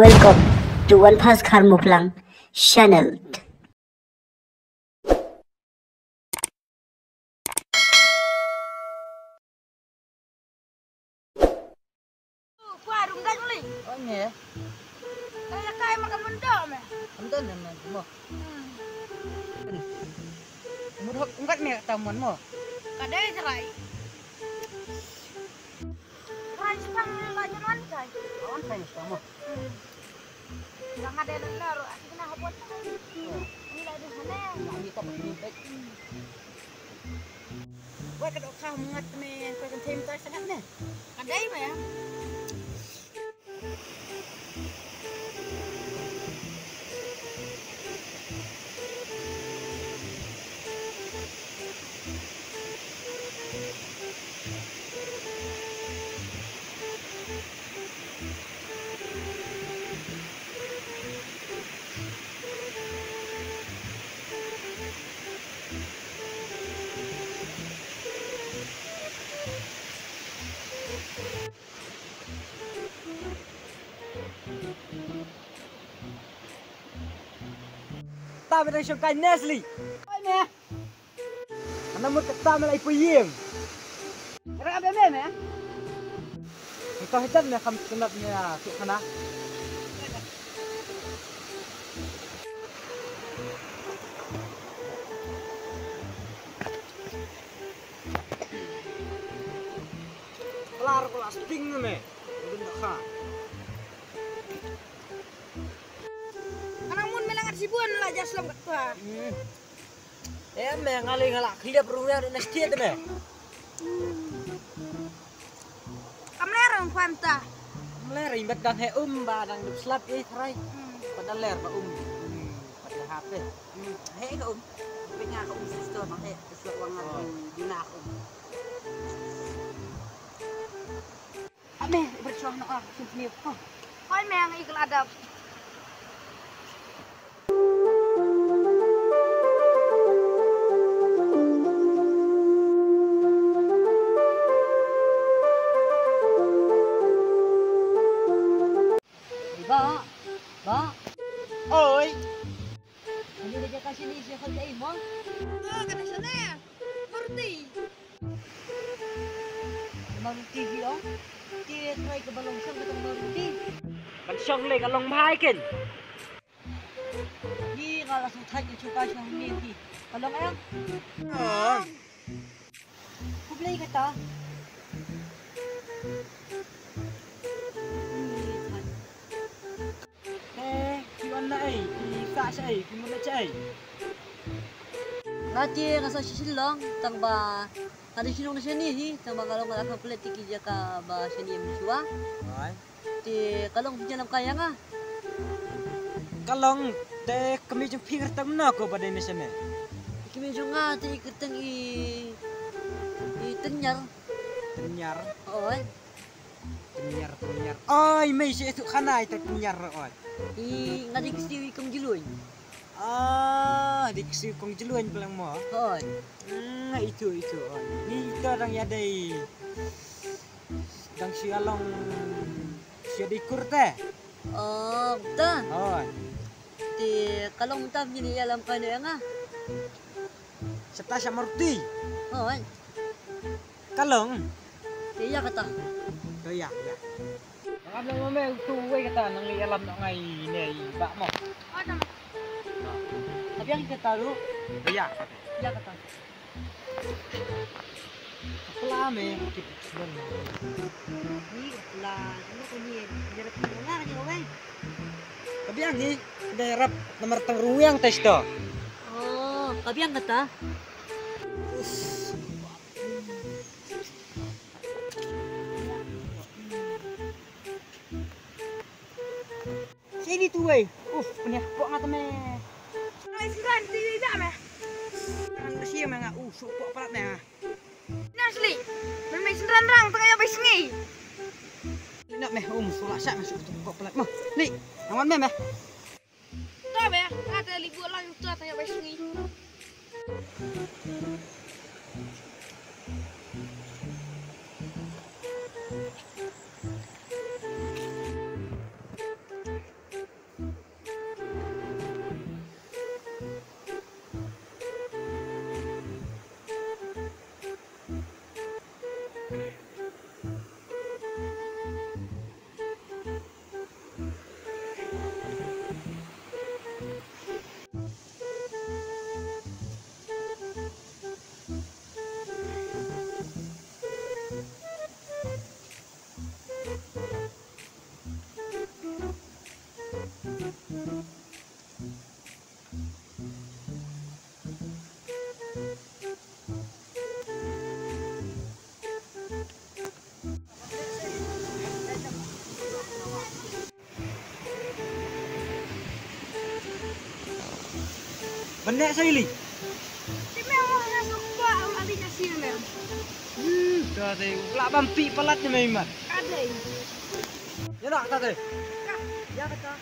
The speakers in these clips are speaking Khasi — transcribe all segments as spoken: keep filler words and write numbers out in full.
Welcome to One Pass Kharmuklang channel. Kwa rum dang li. Oh, ne. Kaya kai makan mendok me. Enten ne, mo. Hmm. Mudhok ungkat me kata mon mo. Kadai serai. Rai sepang la nyaman kai. Awan kai mo. Hmm. Yang ada nang naruh, asik na hapot. Oh. Ini lah di sana. Ini tak penting. Hmm. Wai ka doh ka ngat me ko kan them tai sangat ne. Kadai ba ya. Ta ba dang shong kai Nestle. Oi ne. Ana mut kata me lai puying. Ra be me me. Kata hitan me kham sunat me a tu khana. Kelar pula sting me. Udah kha. Anak mun melangat sibun la jaslom kat tua. Hmm. Em me ngali ngala kliap ruya na stia te me. Kam ler ang kwanta. Kam ler ibat dang he um ba dang dup slap e trai. Hmm. Pada ler ba um. Hmm. Pada hape. Hmm. He ka um. Penga ka um sister ma he. Suat wangan. Oh. Dina ka um. Ame, bersuah no ah, sini. Hoi me ang ikal adab. Ba, ba. Oi. Ani da jaka sini si khol dai mo. Oh, kana sana. Murti. Maruti hi ong. Ti trai ka ba long shong ka tong Maruti. Ban shong le ka long bhai ken. Ni ka la shu thait ka shu ka shong ni ki. Ka long em? Ong. Khublei kata. Ni thait. Eh, ki wan na ei, ki sa sa ei, ki mun na sa ei. Nga te nga sa shisien long, tang ba nga dei shnong na shane hi, tang ba nga long nga la kham klet te ki jaka ba shane em shuwa. Ai. Te ka long phi ïalam kai ïa nga. Ka long te kmie jong phi kyrteng na ko ba dei na shane. Kmie jong nga te i kyrteng i, i Tynñiar. Tynñiar. Oi. Tynñiar, Tynñiar. Oi, mei shi tu khana ita Tynñiar oi. I nga dei ksiew i Kong Jluin. Ah, dei ksiew Kong Jluin palang mo. Oi. Hmm, itu, itu oi. Ni ita dang ïadei. Dang shu ïalong shu ïadei kur te. Oh, ta. Oi. Te ka long mynta phi ïalam kai noh ïa nga. Sha ta sha Maruti. Oi. Ka long. Te ïa kata. To ïa, ïa. Ngam long mame utu wei kata nang ïalam noh ngai ne i bah mo. Ka biang kata ruh. To ïa. Ïa kata. Pla me kit. Ni pla, ni ko ni, ni rap ni nga ni wei. Ka biang hi, dei rap namar tang ruwiang te sto. Oh, ka biang kata. Sini tu wei. Uf, punya pok ngata me. Ai siran ti ida me. Ang si me nga u su pok palat me. Nestle. Men me siran rang tang ïa bai sngi. Ina me um sula sa me su pok palat mo. Ni, awan me me. Ta be, ada libu lang tu tang ïa bai sngi. Ban neh sa ili. Ti me wa ha suk kwa au ali nya si me. Hmm, ta te la bam pi palat ne me mat. Ka dei. Ya nak ta te. Ka. Ya kata.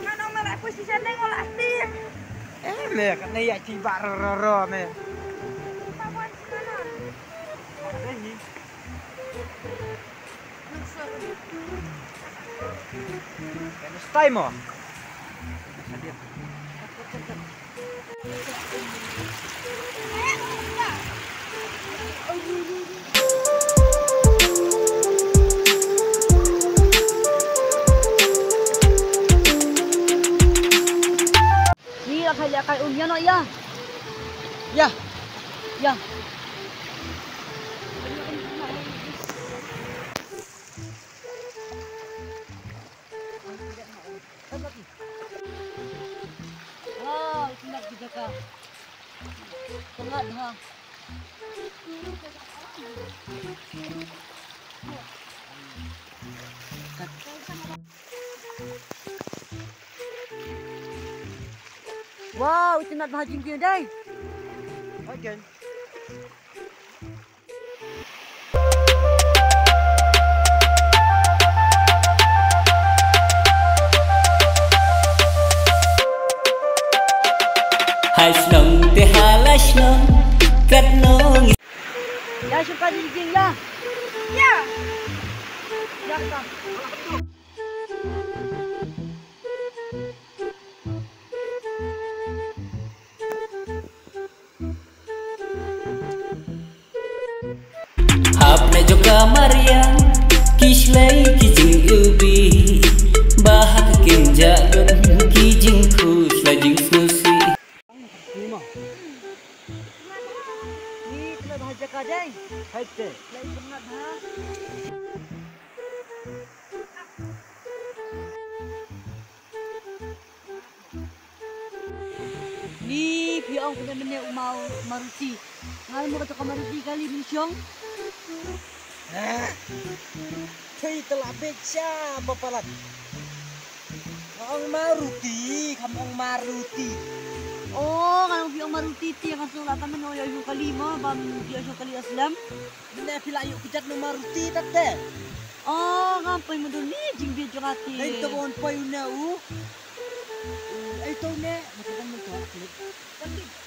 Nga nong na la pus shisha ne ngo la tim. Eh, me, kane ïa ci ba ro, ro, ro, me. Ba wan shisha na. Kane hi. Nang sor. Kane stai mo. Hadir. Ni la kai, la kai, um, ïa noh, ïa. Ïa. Ïa. Wow, itynnad ki jaka. Pyngngad bha. Wow, itynnad bha jingkiew dei. Again. Hai shnong te hala shnong, katno ngi. Ya, shuka di jing ya. Ya. Ya ka. Hap ne jong ka mariang, ki shlei ki jingïohi, ba ha ka kynja lut ki jingkhuslai jingsngewsih. Ni ma. Ni tla bha jaka dei. Hai te. Lai perngat ha. Ni phi ong kumne mynne u Mau Maruti. Nga mo kata ka Maruti kali mynshiong. Eh. Phi tla bit sha ba palat. Nga ong Maruti, kam ong Maruti. Oh, nga ong phi ong Maruti te nga sngewlah tang mynne ïa u kali mo, bam ïa u kali Aslam. Mynne phi la ïoh kjat na Maruti tat te. Oh, ngam poi mynta ni jingbit jong nga te. Dei to bon poi une u. U, ei to une, mynta kan mynta klik.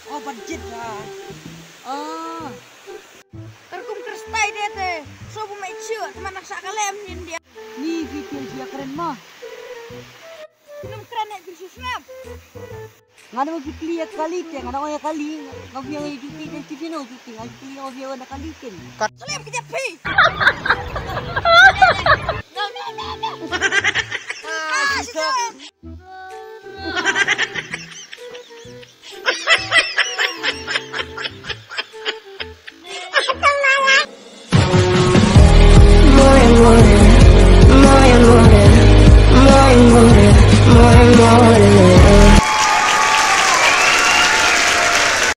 Oh, ban jied ha. Oh. Kyrkum kyrstai de te. So bu me chu, te man sa ka lem hin dia. Ni ki te jia kren ma. Num kren ne jin shisnam. Nga da ma phi kylli ïa kali te, nga da ong ïa kali, nga phi ïa juti te, phi no juti, nga phi kylli ïa kali te. Kat. Salim, kejap phi. No, no, no, no. Ah, sister.